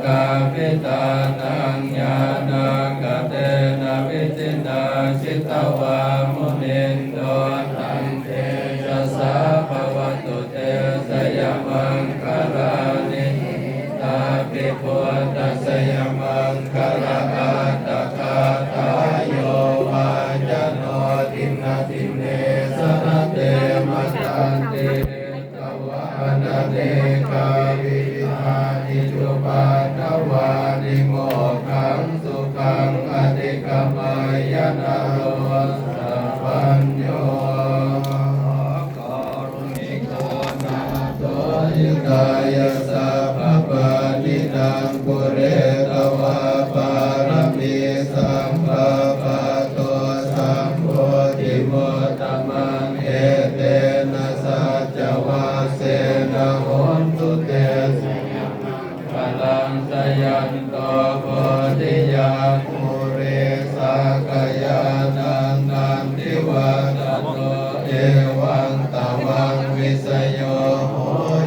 กา ปิตานัง ญาณาคเตนะ วิธินา จิตวา มุนินโด ตัง เตจะสา ภะวะตุ เต ชะยะมังคะลานิ เอตาปิ พุทธัสสะ ยะมังคะละอาตถะกาถา โย วาจะโน ทินนาทินเน สะระเต มะะตันติ วา อะเนกา วิริยานิ จุปัฏฐวานิ โมกขัง สุขัง อะติกะมะยะ นะโร สะปัญโญ ขอการุณิโก นาโถ หิตายะ สัพพะปาณิตัง ปุเรตวา ปาระมี สัมปะปะโต สัมโพธิ มุตตะมัง เอเตนะ สัจจะวะเสนะ โหนตุ เต สะยะมังคะลัง จะยันโต โพธิยา มูเล สากยานัน นันทิวัดดะโน เอวังตะวัง วิสโย โห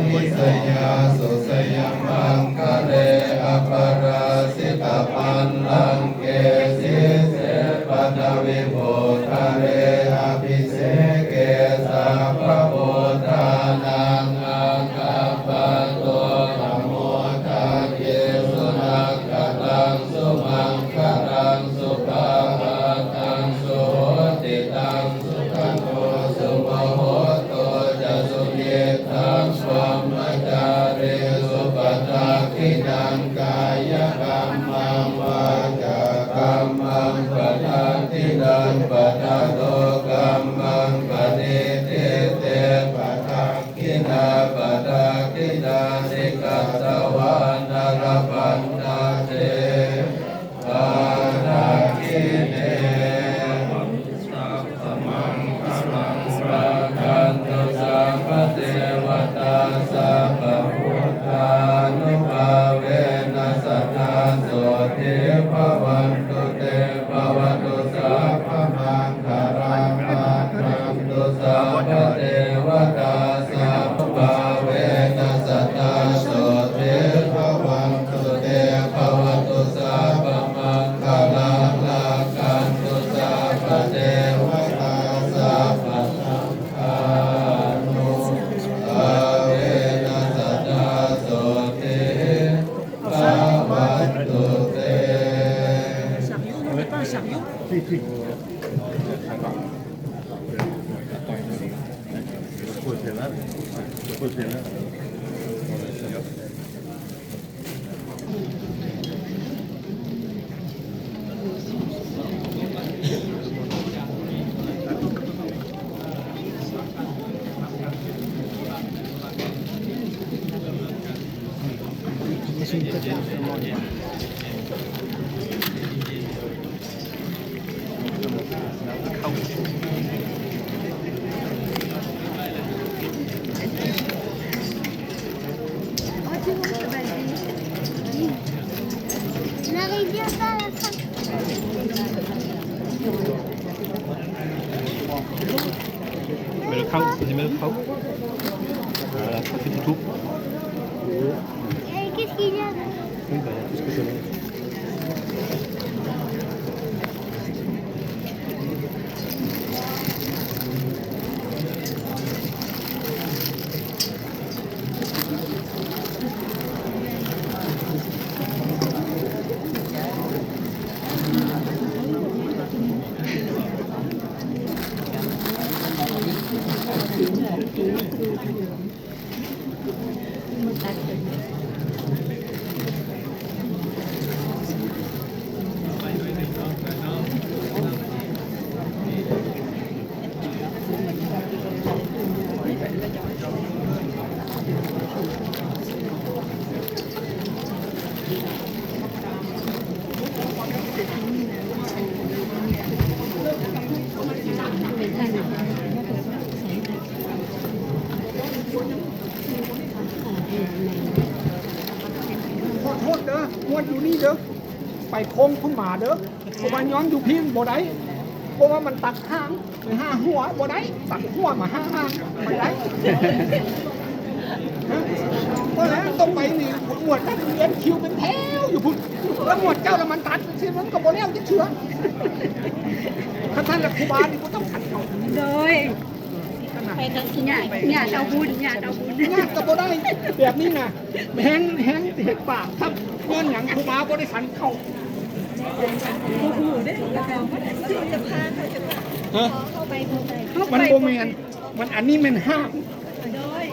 ติ สะยาสุ สะยะมังคะเล อะปะราจิตะบัลลัง เก สีเส ปะทะวิ โมกขะเล อะภิเสเก สัพพะโพธานัง อาคัปปะโต ปะโมทะเย สุนักขะตัง สุมังคะลัง สุภาพะตัง สุโหติตัง สุขะโต สุมะโหโต จะ สุยิตถัง บรมมะจารีสุ ปะทักขิณัง กายะกัมมัง วาจากัมมัง ปะทักขิณัง ปะทะโต กัมมัง ปะนิฏฐิเต ปะทักขิณา ปะทักขิณานิ กัตตะวานะ ละพันทะเต ปะทักขิเณ สัพพะมังคะลัง รักขันตุ สัพพะเทวะตา สัพพะพุทธานุภาเวนะ สะทา โสตถี ภะวันตุ เต ภะวะตุ สัพพะมังคะลัง รักขันตุ สัพพะเทวะตา สัพพะเวนะ สะทา โสตถี ภะวันตุ เต ภะวะตุ สัพพะมังคะลัง รักขันตุ สัพพะเทวะตา สัพพะ Welcome, welcome. Voilà, ça fait du tour. Et qu'est-ce qu'il y a ? Oui, bah, il y a tout ce que ça veut. ໂທດເດີ ງວດຢູ່ນີ້ເດີ ໄປໂຄ້ງພຸ້ນມາເດີ ເພາະວ່າຍ້ອນຢູ່ພີ້ມັນບໍ່ໄດ້ ເພາະວ່າມັນຕັດຫາງໄປຫາຫົວບໍ່ໄດ້ ຕັດຫົວມາຫາຫາງບໍ່ໄດ້. ບໍ່ແລ້ວ ຕ້ອງໄປນີ້ ໝວດນັ້ນລຽນຄິວເປັນແຖວຢູ່ພຸ້ນ ແລ້ວໝວດເຈົ້າລະມັນຕັດຊີ້ ມັນກໍບໍ່ແລ້ວຈັກເທື່ອ. ຄັນຊັ້ນລະຄູບານີ້ບໍ່ຕ້ອງຂັນເຂົ້າ. ໂດຍ ໄປທາງທີ່ຍາດ ຍາດເອົາບຸນ ຍາດເອົາບຸນ ຍາດກໍບໍ່ໄດ້ແບບນີ້ນະ. ແຮງ ແຮງເຮັດບາບຊ້ຳ ຍ້ອນຫຍັງຄູບາບໍ່ໄດ້ສັນເຂົ້າ? ບໍ່ຮູ້ເດ້ ຮະ? ມັນບໍ່ແມ່ນ ມັນ ອັນນີ້ແມ່ນຫ້າມ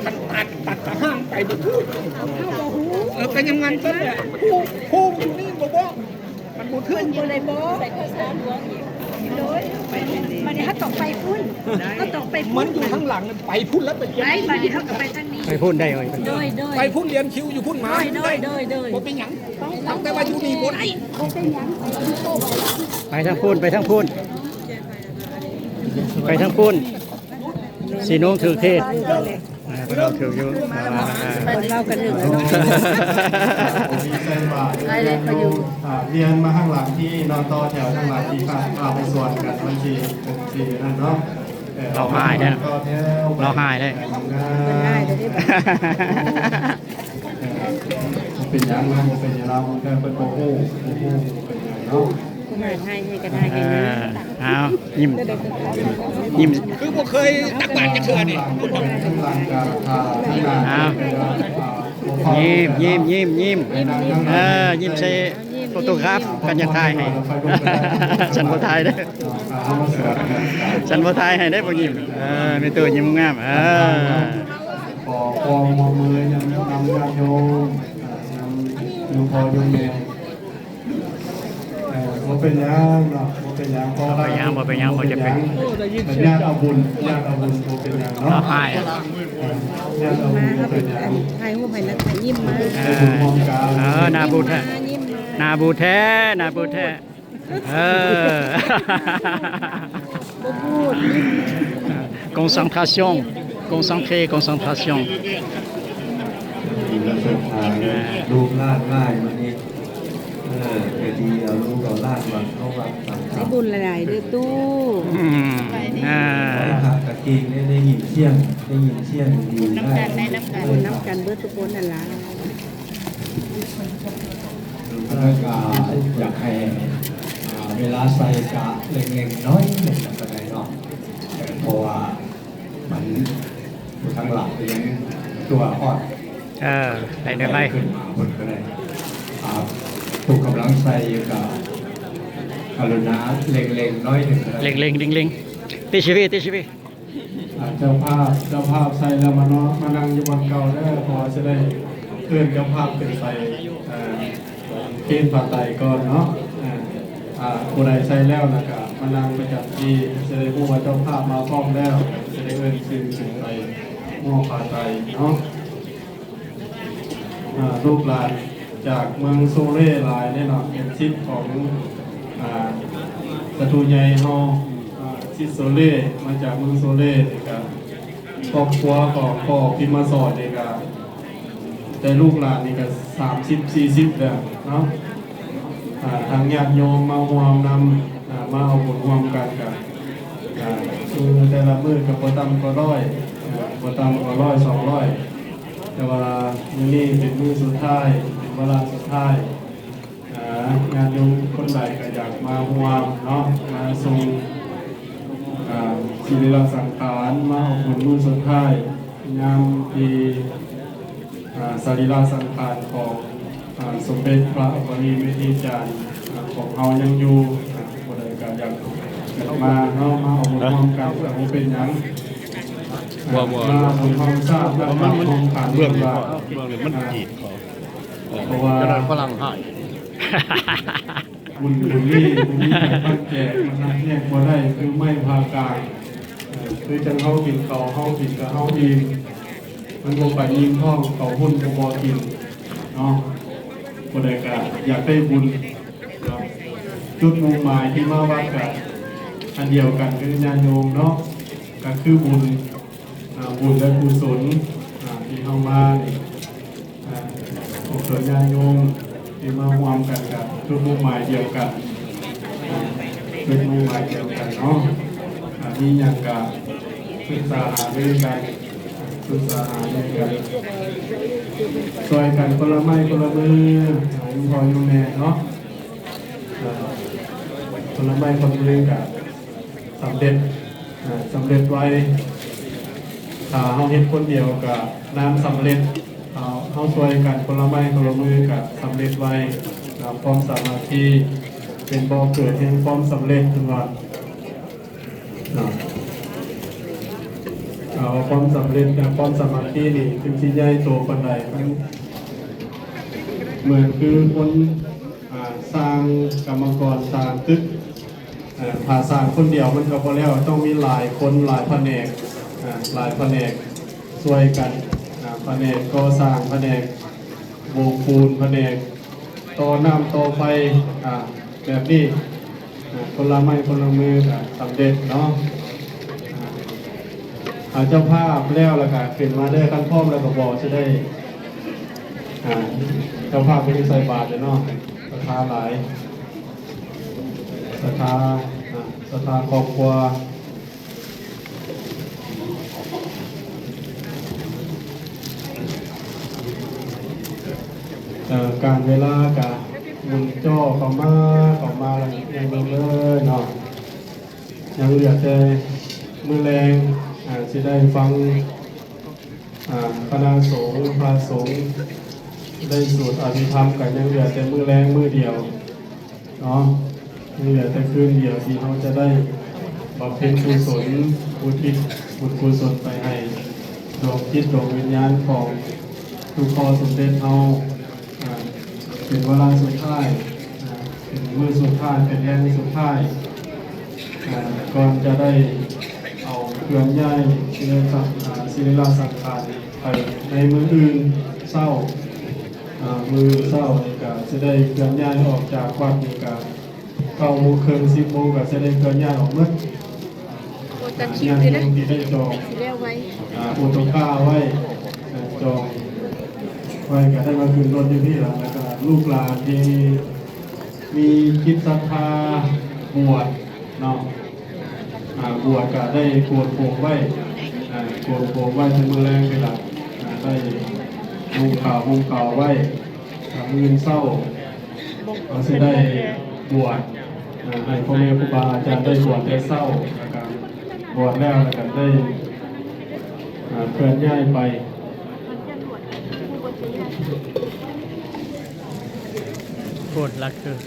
ຄັນຕັດ ຕັດກະຫ້າມໄປບໍ່ຖືກ. ເອີ ກະຍັງວ່າຊັ້ນແຫຼະ ຜູ້ ຜູ້ຢູ່ນີ້ບໍ່ບອກ ມັນບໍ່ຖືກ ເພິ່ນບໍ່ໄດ້ບອກ. ໂດຍ ບາດນີ້ເຮົາຕ້ອງໄປພຸ້ນ ເຮົາຕ້ອງໄປພຸ້ນ ມັນຢູ່ທາງຫຼັງ ໄປພຸ້ນແລ້ວໄປ ໄປ ບາດນີ້ເຮົາກໍໄປທາງນີ້ ໄປພຸ້ນໄດ້ເອີຍ ໂດຍ ໂດຍ ໄປພຸ້ນລຽນຄິວຢູ່ພຸ້ນມາ ໂດຍ ໂດຍ ໂດຍ ໂດຍ ບໍ່ເປັນຫຍັງ ຕັ້ງແຕ່ວ່າຢູ່ນີ້ບໍ່ໄດ້ ບໍ່ເປັນຫຍັງ ໄປທາງພຸ້ນ ໄປທາງພຸ້ນ ໄປທາງພຸ້ນ ສີໂນງຖືກເທດ ອ່າ ເພິ່ນເວົ້າຖືກຢູ່ ອ່າ ເພິ່ນເວົ້າກັນຖືກ ອ່າ ລຽນມາຂ້າງຫຼັງທີ່ເນາະ ຕໍ່ແຖວທາງຫຼັງທີ່ພາ ພາໄປສວນກັນ ມັນຊິ ຊິນັ້ນເນາະ ເອີ ເຮົາຫາຍແລ້ວ ຕໍ່ແຖວ ເຮົາຫາຍແລ້ວ ເອີ ງາມ ເພິ່ນຫາຍແລ້ວເດ້ ເອີ ບໍ່ເປັນຫຍັງເນາະ ບໍ່ເປັນຫຍັງ ລາວບາງເທື່ອເພິ່ນບໍ່ຮູ້ ບໍ່ຮູ້ ບໍ່ເປັນຫຍັງເນາະ ຜູ້ຫາຍໃຫ້ ໃຫ້ກໍໄດ້ ໃຫ້ເງິນ ເອີ ເອົາ ຍິ້ມ ຍິ້ມ ຄືບໍ່ເຄີຍຕັກບາດຈັກເທື່ອນີ້ ເອົາ ຍິ້ມ ຍິ້ມ ຍິ້ມ ຍິ້ມ ເອີ ຍິ້ມໃສ່ໂຟໂຕກຣາຟ ກັນຢາກຖ່າຍໃຫ້ ສັນບໍ່ຖ່າຍເດ້ ສັນບໍ່ຖ່າຍໃຫ້ເດ້ ບໍ່ຍິ້ມ ເອີ ມີໂຕຍິ້ມງາມ ເອີ ຂໍຄວາມຮ່ວມມືນຳ ນຳຍາດໂຍມ ນຳໂຍມພໍ່ໂຍມແມ່ ເອີ ບໍ່ເປັນຫຍັງເນາະ ບໍ່ເປັນຫຍັງ ບໍ່ເປັນຫຍັງ ບໍ່ເປັນຫຍັງ ບໍ່ຈຳເປັນ ຍາດເອົາບຸນ ຍາດເອົາບຸນ ບໍ່ເປັນຫຍັງເນາະ ເອົາໃຫ້ ຍາດເອົາບຸນ ບໍ່ເປັນຫຍັງ ຖ່າຍຮູບໃຫ້ນະ ຍິ້ມມາ ເອີ ເອີ ໜ້າບູດແທ້ ຍິ້ມມາ ໜ້າບູດແທ້ ໜ້າບູດແທ້ ເອີ ບໍ່ພູດ ຍິ້ມ concentration concentré concentration ລູກຫຼານຫຼາຍມື້ນີ້ ເອີ ກະດີເອົາລູກເອົາຫຼານມາເຂົ້າວັດຟັງທຳ ໄດ້ບຸນຫຼາຍໆເດີຕູ້ ອືມ ອ່າ ໄດ້ຮັກກະເກັ່ງ ໄດ້ ໄດ້ຍິນສຽງ ໄດ້ຍິນສຽງດີ ນຳກັນ ໄດ້ນຳກັນ ບຸນນຳກັນເບິດທຸກຄົນຫັ້ນລະ ແລ້ວກະຢາກໃຫ້ ອ່າ ເວລາໃສ່ກະເລັ່ງໆໜ້ອຍໜຶ່ງກໍໄດ້ເນາະ ເພາະວ່າ ມັນ ຜູ້ທັງຫຼັງຍັງຕົວອ່ອນ ເອີ ໄດ້ໄວໆ ຂຶ້ນມາເພິ່ນກໍໄດ້ ອ່າ ຜູ້ກຳລັງໃສ່ກໍກະລຸນາເລັ່ງໆໜ້ອຍໜຶ່ງກໍໄດ້ ເລັ່ງໆ ເລັ່ງໆ ຕິຊີວີ ຕິຊີວີ ອ່າ ເຈົ້າພາບ ເຈົ້າພາບໃສ່ແລ້ວມາເນາະ ມານັ່ງຢູ່ບ່ອນເກົ່າເດີ ເພາະວ່າຊິໄດ້ເຊີນເຈົ້າພາບຂຶ້ນໄປ ອ່າ ເພນຜ້າໄຕກ່ອນເນາະ ເອີ ອ່າ ຜູ້ໃດໃສ່ແລ້ວລະກະມານັ່ງປະຈຳທີ່ ຈະໄດ້ຮູ້ວ່າເຈົ້າພາບມາພ້ອມແລ້ວ ຈະໄດ້ເອີ້ນຊື່ຂຶ້ນໄປມອບຜ້າໄຕເນາະ ອ່າ ລູກຫຼານຈາກເມືອງໂຊເລຫຼາຍເດ້ເນາະ ເປັນສິດຂອງ ອ່າ ສາທຸໃຫຍ່ເຮົາ ອ່າ ສິດໂຊເລ ມາຈາກເມືອງໂຊເລ ແລ້ວກະຄອບຄົວຂອງພໍ່ພິມມະສອນນີ້ກະ ແຕ່ລູກຫຼານນີ້ກະສາມສິບ ສີ່ສິບແລ້ວເນາະ ອ່າ ທາງຍາດໂຍມມາຮ່ວມນຳ ອ່າ ມາເອົາບຸນຮ່ວມກັນກະ ອ່າ ຄືແຕ່ລະມື້ກະບໍ່ຕ່ຳກວ່າຮ້ອຍ ອ່າ ບໍ່ຕ່ຳກວ່າຮ້ອຍ ສອງຮ້ອຍ ແຕ່ວ່າມື້ນີ້ເປັນມື້ສຸດທ້າຍ ເປັນວາລະສຸດທ້າຍ ອ່າ ຍາດໂຍມຄົນໃດກະຢາກມາຮ່ວມເນາະ ມາສົ່ງ ອ່າ ສະລີລະສັງຂານ ມາເອົາບຸນມື້ສຸດທ້າຍ ຍາມທີ່ ອ່າ ສະລີລະສັງຂານຂອງ ອ່າ ສົມເດັດພະປະລິເວດທິຈານ ອ່າ ຂອງເຮົາຍັງຢູ່ ອ່າ ຜູ້ໃດກະຢາກ ຢາກມາເນາະ ມາເອົາບຸນຮ່ວມກັນກະບໍ່ເປັນຫຍັງ ອ່າ ມາເອົາບຸນຮ່ວມຊາດ ມາເອົາບຸນຮ່ວມຂັນ ເບື້ອງນີ້ ເບື້ອງນີ້ມັນ ອ່າ ກີດເຂົາ ເພາະວ່າ ເຈົ້າໜ້າຍຝຣັ່ງຮ້າຍ ບຸນ ບຸນນີ້ບໍ່ມີໃຜປັ້ນແຈກ ມັນນັບແຍກບໍ່ໄດ້ ຄືໄມ້ຜ່າກາງ ເອີ ຄືຈັ່ງເຮົາກິນເຂົ້າ ເຮົາກິນກະເຮົາອີ່ມ ມັນບໍ່ໄປອີ່ມທ້ອງ ເຂົ້າພຸ້ນກະບໍ່ກິນເນາະ ຜູ້ໃດກະຢາກໄດ້ບຸນເນາະ ຈຸດມຸ່ງໝາຍທີ່ມາວັດກະອັນດຽວກັນຄືຍາດໂຍມເນາະ ກະຄືບຸນ ອ່າ ບຸນແລະກຸສົນ ອ່າ ທີ່ເຮົາມານີ້ ອ່າ ຂອງສ່ວນຍາດໂຍມທີ່ມາຮ່ວມກັນກະຈຸດມຸ່ງໝາຍດຽວກັນ ອ່າ ຈຸດມຸ່ງໝາຍດຽວກັນເນາະ ອ່າ ມີຫຍັງກະປຶກສາຫາລືກັນ ສາຫາຍກັນ ຊ່ວຍກັນຄົນລະໄມ້ຄົນລະມື ຫາຢູ່ພໍ່ຢູ່ແມ່ເນາະ ເອີ ຄົນລະໄມ້ຄົນລະມືກະສຳເລັດ ເອີ ສຳເລັດໄວ. ຖ້າເຮົາເຮັດຄົນດຽວກະນານສຳເລັດ ເຮົາ ເຮົາຊ່ວຍກັນຄົນລະໄມ້ຄົນລະມືກະສຳເລັດໄວ. ຄວາມສາມັກຄີເປັນບໍ່ເກີດແຫ່ງຄວາມສຳເລັດ ເພິ່ນວ່າ. ເນາະ ເອົາຄວາມສຳເລັດ ຄວາມສາມັກຄີນີ້ ເຖິງຊິໃຫຍ່ໂຕປານໃດ ມັນເໝືອນຄືຄົນ ອາ ສ້າງ ກຳມະກອນສ້າງຕຶກ ອາ ຖ້າສ້າງຄົນດຽວມັນກໍບໍ່ແລ້ວ ຕ້ອງມີຫຼາຍຄົນ ຫຼາຍພະແນກ ອາ ຫຼາຍພະແນກຊ່ວຍກັນ ອາ ພະແນກກໍ່ສ້າງ ພະແນກໂບກປູນ ພະແນກ ຕໍ່ນ້ຳຕໍ່ໄຟ ອາ ແບບນີ້ ອາ ຄົນລະໄມ້ຄົນລະມືກະສຳເລັດເນາະ. ອາ ເຈົ້າພາບແລ້ວ ແລ້ວກະຂຶ້ນມາເດີ ຄັນພ້ອມແລ້ວກະບອກຊິໄດ້ ອາ ເຈົ້າພາບໄປໃສ່ບາດເດີເນາະ. ສັດທາຫຼາຍ ສັດທາ ອາ ສັດທາຄອບຄົວ ເອີ ການເວລາກະໝູນຈໍ້ເຂົ້າມາ ເຂົ້າມາແລ້ວ ຍັງເບິ່ງເລີຍເນາະ ຍັງເຫຼືອແຕ່ມື້ແລງ ອາ ຊິໄດ້ຟັງ ອາ ຄະນະສົງ ພະສົງໄດ້ສວດອະພິທຳ ກະຍັງເຫຼືອແຕ່ມື້ແລງມື້ດຽວ ເນາະ ຍັງເຫຼືອແຕ່ຄືນດຽວທີ່ເຮົາຈະໄດ້ບຳເພັນກຸສົນ ອຸທິດບຸນກຸສົນໄປໃຫ້ດວງຈິດດວງວິນຍານຂອງຫຼວງພໍ່ສົມເດັດເຮົາ ອາ ເປັນວາລະສຸດທ້າຍ ອາ ເປັນມື້ສຸດທ້າຍ ເປັນແຮງສຸດທ້າຍ ອາ ກ່ອນຈະໄດ້ເອົາເຄື່ອນຍ້າຍ ສິລິລະສັງ ອາ ສິລິລະສັງຂານ ໄປໃນມື້ອື່ນເຊົ້າ ອາ ມື້ເຊົ້ານີ້ກະຊິໄດ້ເຄື່ອນຍ້າຍອອກຈາກວັດນີ້ກະເກົ້າໂມງເຄິ່ງ ສິບໂມງກະຊິໄດ້ເຄື່ອນຍ້າຍອອກໝົດ. ອາ ຍາດໂຍມທີ່ໄດ້ຈອງ ອາ ໂອໂຕກາໄວ້ ອາ ຈອງໄວ້ກະໄດ້ມາຂຶ້ນລົດຢູ່ພີ້ລະ ແລ້ວກະລູກຫຼານທີ່ມີຈິດສັດທາບວດເນາະ ອາ ບວດກະໄດ້ໂກນຜົມໄວ້ ອາ ໂກນຜົມໄວ້ ແຕ່ມື້ແລງພີ້ລະ ອາ ໄດ້ນຸ່ງຂາວຫົ່ມຂາວໄວ້ ອາ ມື້ອື່ນເຊົ້າ ເຮົາຊິໄດ້ບວດ ອາ ໃຫ້ພໍ່ແມ່ຄູບາອາຈານໄດ້ບວດແຕ່ເຊົ້າ ແລ້ວກະບວດແລ້ວ ແລ້ວກະໄດ້ ອາ ເຄື່ອນຍ້າຍໄປ. ໂພດລັກເກີນ.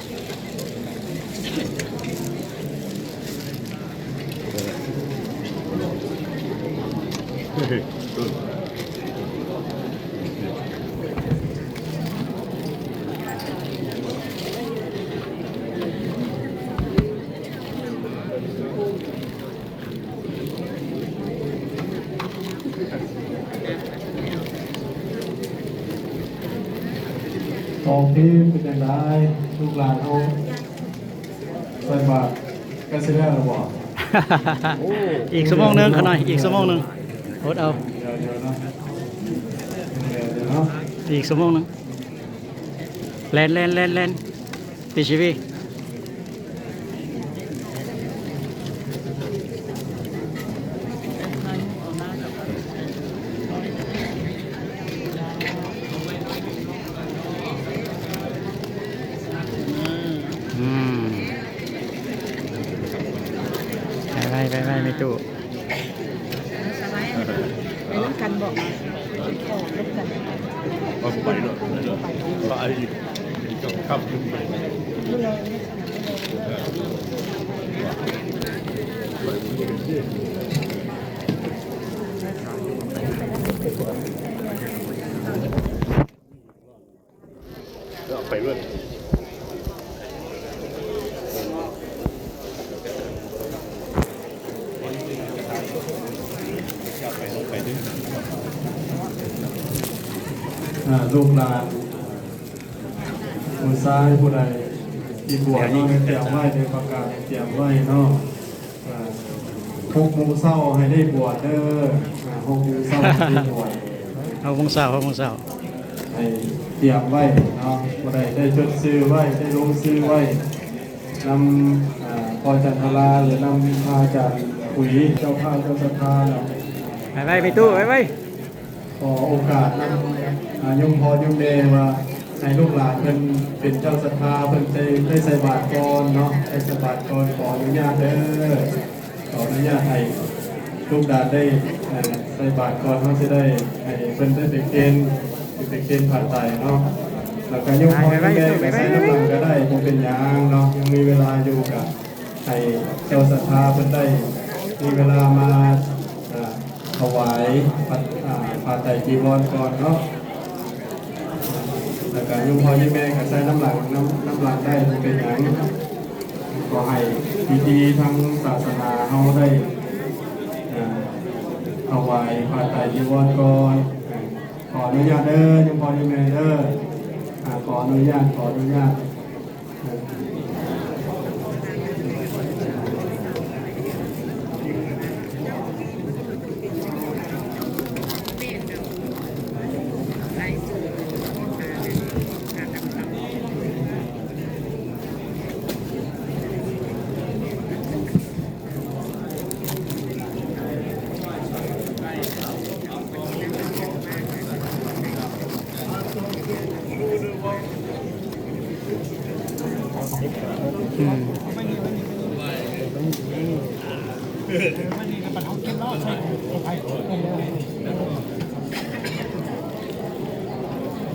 ໂອເຄ ເປັນຈັ່ງໃດ ລູກຫຼານເຮົາໃສ່ບາດໃກ້ຊິແລ້ວແລ້ວບໍ່? ອີກຊົ່ວໂມງໜຶ່ງຂະນ້ອຍ ອີກຊົ່ວໂມງໜຶ່ງ ອົດເອົາ ດຽວໆເນາະ ດຽວໆເນາະ ອີກຊົ່ວໂມງໜຶ່ງ ແລ່ນໆໆໆ ທີຊີວີ ອືມ ໄປໄວໆ ໄປໄວ ແມ່ຕູ້. ໄປນຳກັນບໍ? ໄປນຳກັນ ເອົາໄປເນາະ ໄປ ໄປ ໄປ ເອົາໄປເລີຍ ອ່າ ລູກຫຼານ ຜູ້ຊາຍຜູ້ໃດທີ່ບວດເນາະ ໄດ້ຕຽມໄວ້ ໄດ້ປະກາດ ໄດ້ຕຽມໄວ້ເນາະ. ອ່າ ຫົກໂມງເຊົ້າໃຫ້ໄດ້ບວດເດີ ອ່າ ຫົກໂມງເຊົ້າໃຫ້ໄດ້ບວດ ຫົກໂມງເຊົ້າ ຫົກໂມງເຊົ້າ ໃຫ້ຕຽມໄວ້ເນາະ ຜູ້ໃດໄດ້ຈົດຊື່ໄວ້ ໄດ້ລົງຊື່ໄວ້ນຳ ອ່າ ພໍ່ຈັນທະລາ ຫຼືນຳພະອາຈານຂຸຍ ເຈົ້າພາບເຈົ້າສັດທາເນາະ. ໄວໆ ໄປຕູ້ ໄວໆ. ຂໍໂອກາດນຳ ອາ ໂຍມພໍ່ໂຍມແມ່ວ່າ ໃຫ້ລູກຫຼານເພິ່ນເປັນເຈົ້າສັດທາ ເພິ່ນໄດ້ ໄດ້ໃສ່ບາດກ່ອນເນາະ ໄດ້ໃສ່ບາດກ່ອນ ຂໍອະນຸຍາດເດີ ຂໍອະນຸຍາດໃຫ້ລູກຫຼານໄດ້ ເອີ ໃສ່ບາດກ່ອນ ເຮົາຊິໄດ້ໃຫ້ເພິ່ນໄດ້ໄປເກນ ໄປເກນຜ້າໄຕເນາະ ແລ້ວກະໂຍມພໍ່ໂຍມແມ່ກະໃສ່ນຳຫຼັງກະໄດ້ ບໍ່ເປັນຫຍັງເນາະ ຍັງມີເວລາຢູ່ ກະໃຫ້ເຈົ້າສັດທາເພິ່ນໄດ້ມີເວລາມາ ເອີ ຖວາຍຜ້າ ອາ ຜ້າໄຕຈີວອນກ່ອນເນາະ ແລ້ວກະໂຍມພໍ່ໂຍມແມ່ກະໃສ່ນຳຫຼັງ ນຳ ນຳຫຼັງໄດ້ ບໍ່ເປັນຫຍັງ ຂໍໃຫ້ພິທີທາງສາສະໜາເຮົາໄດ້ ເອີ ຖວາຍຜ້າໄຕຈີວອນກ່ອນ ເອີ ຂໍອະນຸຍາດເດີ ໂຍມພໍ່ໂຍມແມ່ເດີ ອາ ຂໍອະນຸຍາດ ຂໍອະນຸຍາດ.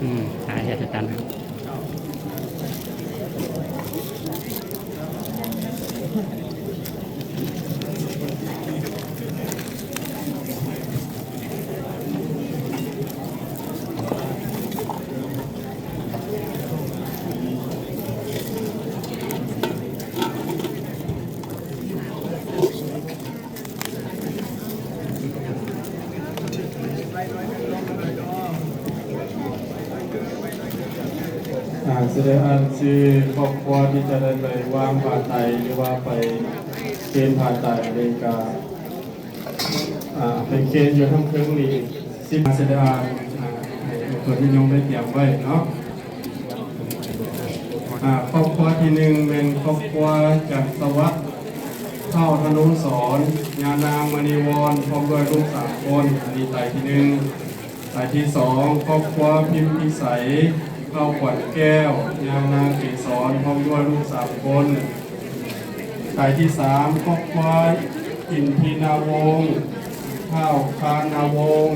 ອືມ ອາ ເຮັດໃຫ້ຕັນ. ອາ ຊິໄດ້ອ່ານຊື່ຄອບຄົວທີ່ຈະໄດ້ໄປວາງຜ້າໄຕ ຫຼືວ່າໄປເກນຜ້າໄຕນີ້ກະ ອາ ໄປເກນຢູ່ທາງເທິງນີ້ ຊິມາ ຊິໄດ້ອ່ານ ອາ ໃຫ້ເພິ່ນນິຍົມໄດ້ຕຽມໄວ້ເນາະ. ອາ ຄອບຄົວທີໜຶ່ງແມ່ນຄອບຄົວຈັນສະຫວັດ ທ້າວທະນູສອນ ຍ່ານາງມະນີວອນ ພ້ອມດ້ວຍລູກສາມຄົນ ອັນນີ້ໄຕທີໜຶ່ງ. ໄຕທີສອງ ຄອບຄົວພິມພິໄສ ທ້າວຂວັນແກ້ວ ຍ່ານາງເກສອນ ພ້ອມດ້ວຍລູກສາມຄົນ. ໄຕທີສາມ ຄອບຄົວອິນທິນາວົງ ທ້າວຄານາວົງ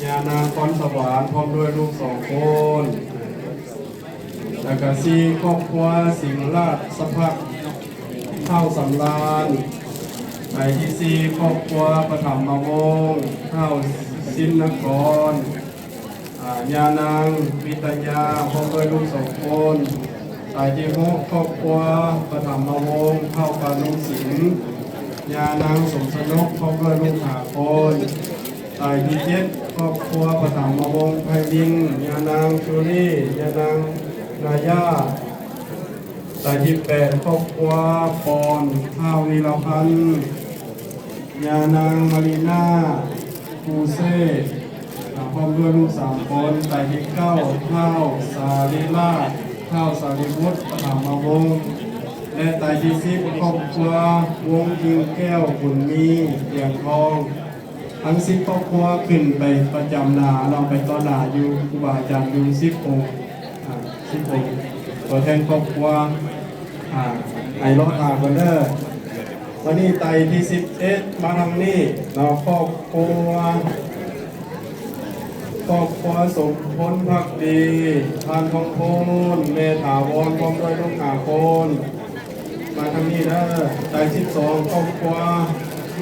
ຍ່ານາງພອນສະຫວານ ພ້ອມດ້ວຍລູກສອງຄົນ. ແລ້ວກະສີ່ ຄອບຄົວສິງລາຊະພັກ ທ້າວສຳລານ. ໄຕທີສີ່ ຄອບຄົວປະຖຳມະວົງ ທ້າວຊິນນະກອນ ອາ ຍ່ານາງມິດຕະຍາ ພ້ອມດ້ວຍລູກສອງຄົນ. ໄຕທີຫົກ ຄອບຄົວປະຖຳມະວົງ ທ້າວປານຸມສິງ ຍ່ານາງສົມຊະນົກ ພ້ອມດ້ວຍລູກຫ້າຄົນ. ໄຕທີເຈັດ ຄອບຄົວປະຖຳມະວົງໄພລິນ ຍ່ານາງຈູລີ ຍ່ານາງນາຍາ. ໄຕທີແປດ ຄອບຄົວປອນ ທ້າວວິລະພັນ ຍ່ານາງມາລີນາ ປູເຊ ອາ ພ້ອມດ້ວຍລູກສາມຄົນ. ໄຕທີເກົ້າ ທ້າວສາລີລາດ ທ້າວສາລີບຸດ ປະຖຳມະວົງ ແລະ ໄຕທີສິບ ຄອບຄົວວົງກິ່ງແກ້ວ ບຸນມີ ດຽງທອງ. ທັງສິບຄອບຄົວຂຶ້ນໄປປະຈຳໜ້າເນາະ ໄປຕໍ່ໜ້າຢູ່ ຄູບາອາຈານຢູ່ສິບອົງ ອາ ສິບອົງ ຕົວແທນຄອບຄົວ ອາ ໃຫ້ລໍຖ້າກ່ອນເດີ. ບາດນີ້ໄຕທີສິບເອັດ ມາທາງນີ້ເນາະ ຄອບຄົວ ຄອບຄົວສົມພົນພັກດີ ທ່ານທອງພູນ ແມ່ຖາວອນ ພ້ອມດ້ວຍລູກຫ້າຄົນ. ມາທາງນີ້ເດີ. ໄຕທີສິບສອງ ຄອບຄົວ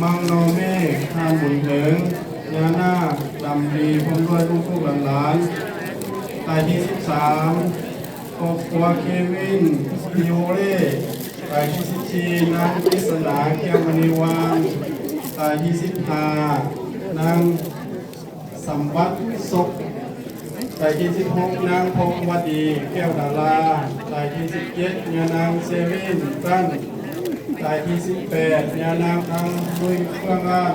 ມັງນໍເມ ທ່ານບຸນເຖິງ ຍ່ານາງດຳດີ ພ້ອມດ້ວຍລູກໆຫຼານໆ. ໄຕທີສິບສາມ ຄອບຄົວເຄວິນ ມີໂອເລ. ໄຕທີສິບສີ່ ນາງກິດສະໜາ ແກ້ວມະນີວັນ. ໄຕທີສິບຫ້າ ນາງ ສຳບັດສົກ. ໄຕທີສິບຫົກ ນາງ ພອງວັດດີ ແກ້ວດາລາ. ໄຕທີສິບເຈັດ ຍານາງ ເຊວິນ ຕັນ. ໄຕທີສິບແປດ ຍານາງ ອັງ ລຸຍ ເຟືອງອານ.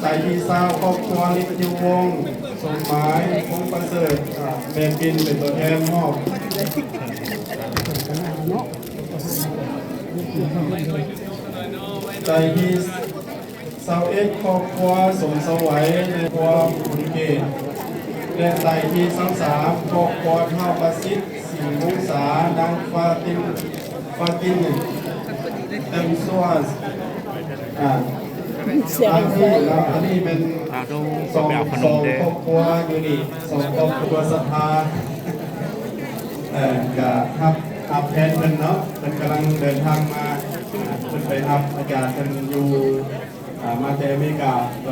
ໄຕທີຊາວ ຄອບຄົວ ລິດທິວວົງ ສົມໝາຍ ພົງປະເສີດ. ອາ ແມ່ປິ່ນເປັນຕົວແທນມອບ. ໄຕທີ ຊາວເອັດຄອບຄົວສົມສະໄຫວ ໃນຄອບຄົວບຸນເກດ ແລະ ໄຕທີຊາວສາມຄອບຄົວທ້າວປະສິດ ສີວົງສາ ນາງຟາຕິມ ຟາຕິມ ເຕັມຊວສ ອ່າ ອັນນີ້ເນາະ ອັນນີ້ແມ່ນ ອ່າ ສອງ ສອງຄອບຄົວຢູ່ນີ້ ສອງຄອບຄົວສັດທາ ເອີ ກະຮັບ ຮັບແທນເພິ່ນເນາະ ເພິ່ນກຳລັງເດີນທາງມາ ອ່າ ເພິ່ນໄປຮັບອາຈານເພິ່ນຢູ່ ອ່າ ມາແຕ່ອາເມລິກາ ແ